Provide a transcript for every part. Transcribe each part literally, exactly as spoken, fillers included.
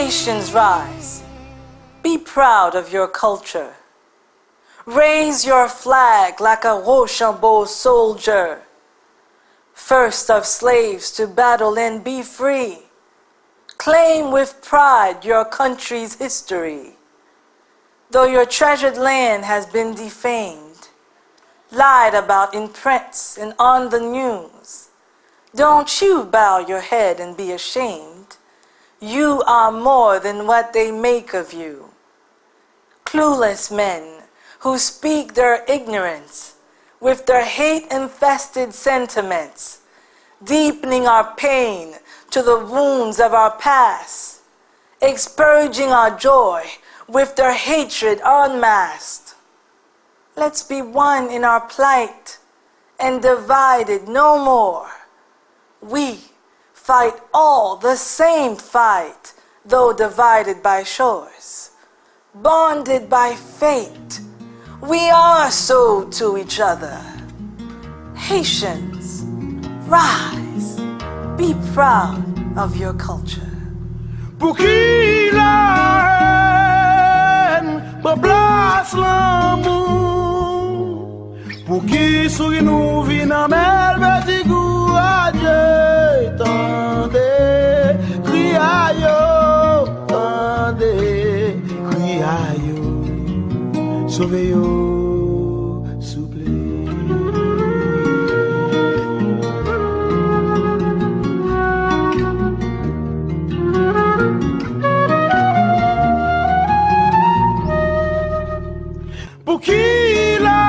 Haitians, rise. Be proud of your culture. Raise your flag like a Rochambeau soldier. First of slaves to battle and be free. Claim with pride your country's history. Though your treasured land has been defamed, lied about in prints and on the news, don't you bow your head and be ashamed. You are more than what they make of you. Clueless men who speak their ignorance with their hate infested sentiments, deepening our pain to the wounds of our past, expurging our joy with their hatred unmasked. Let's be one in our plight and divided no more. We fight all the same fight, though divided by shores. Bonded by fate, we are sold to each other. Haitians, rise. Be proud of your culture. Pou ki la hèn pran plas lanmou? Pou ki souri nou vin anmèl pèdi gou a Dye? Tande kri a yo, tande kri a yo, sove yo, souple. Pou ki la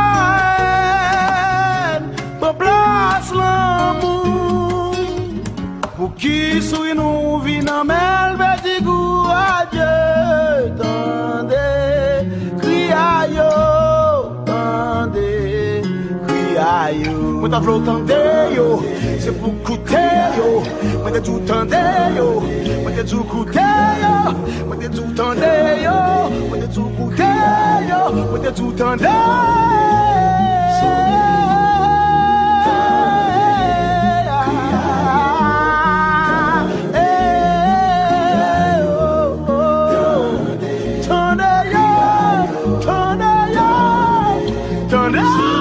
hèn pran plas lanmou? Pou ki souri nou vin anmèl pèdi gou a Dye? Tande kri a yo, tande kri a yo. Mwen ta vle w tande yo, se pou koute yo. Mwen te di w tande yo, mwen te di w koute yo. Mwen te di w tande yo, mwen te di w koute yo, mwen te di w tande. Tande yo, tande yo, tande.